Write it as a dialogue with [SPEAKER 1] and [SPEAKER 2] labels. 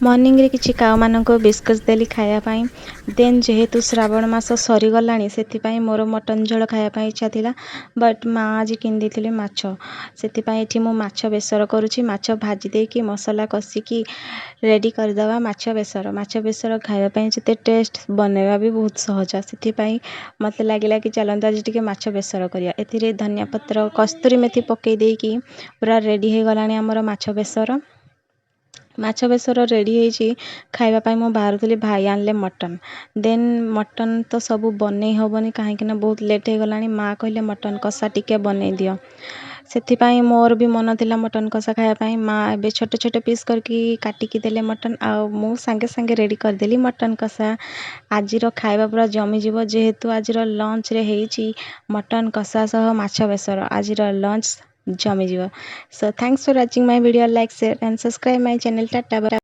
[SPEAKER 1] ମର୍ଣ୍ଣିଂରେ କିଛି କାଉମାନଙ୍କୁ ବିସ୍କୁଟ୍ ଦେଲି ଖାଇବା ପାଇଁ। ଦେନ୍ ଯେହେତୁ ଶ୍ରାବଣ ମାସ ସରିଗଲାଣି, ସେଥିପାଇଁ ମୋର ମଟନ୍ ଝୋଳ ଖାଇବା ପାଇଁ ଇଚ୍ଛା ଥିଲା। ବଟ୍ ମା ଆଜି କିଣିଦେଇଥିଲେ ମାଛ। ସେଥିପାଇଁ ଏଠି ମୁଁ ମାଛ ବେସର କରୁଛି। ମାଛ ଭାଜି ଦେଇକି, ମସଲା କଷିକି ରେଡ଼ି କରିଦେବା ମାଛ ବେସର। ମାଛ ବେସର ଖାଇବା ପାଇଁ ଯେତେ ଟେଷ୍ଟ, ବନେଇବା ବି ବହୁତ ସହଜ। ସେଥିପାଇଁ ମୋତେ ଲାଗିଲା କି ଚାଲନ୍ତୁ, ଆଜି ଟିକେ ମାଛ ବେସର କରିବା। ଏଥିରେ ଧନିଆ ପତ୍ର, କସ୍ତୁରୀ ମେଥି ପକାଇ ଦେଇକି ପୁରା ରେଡ଼ି ହେଇଗଲାଣି ଆମର ମାଛ ବେସର। ମାଛ ବେସର ରେଡ଼ି ହେଇଛି, ଖାଇବା ପାଇଁ ମୁଁ ବାହାରୁଥିଲି, ଭାଇ ଆଣିଲେ ମଟନ୍। ଦେନ୍ ମଟନ୍ ତ ସବୁ ବନେଇ ହେବନି, କାହିଁକିନା ବହୁତ ଲେଟ୍ ହେଇଗଲାଣି। ମା' କହିଲେ, ମଟନ୍ କଷା ଟିକେ ବନେଇ ଦିଅ। ସେଥିପାଇଁ ମୋର ବି ମନ ଥିଲା ମଟନ୍ କଷା ଖାଇବା ପାଇଁ। ମା' ଏବେ ଛୋଟ ଛୋଟ ପିସ୍ କରିକି କାଟିକି ଦେଲେ ମଟନ୍ ଆଉ ମୁଁ ସାଙ୍ଗେ ସାଙ୍ଗେ ରେଡ଼ି କରିଦେଲି ମଟନ୍ କଷା। ଆଜିର ଖାଇବା ପୁରା ଜମିଯିବ, ଯେହେତୁ ଆଜିର ଲଞ୍ଚରେ ହେଇଛି ମଟନ୍ କଷା ସହ ମାଛ ବେସର। ଆଜିର launch ଜମିଯିବ। So thanks for watching my video. Like, share and subscribe my channel. Tata.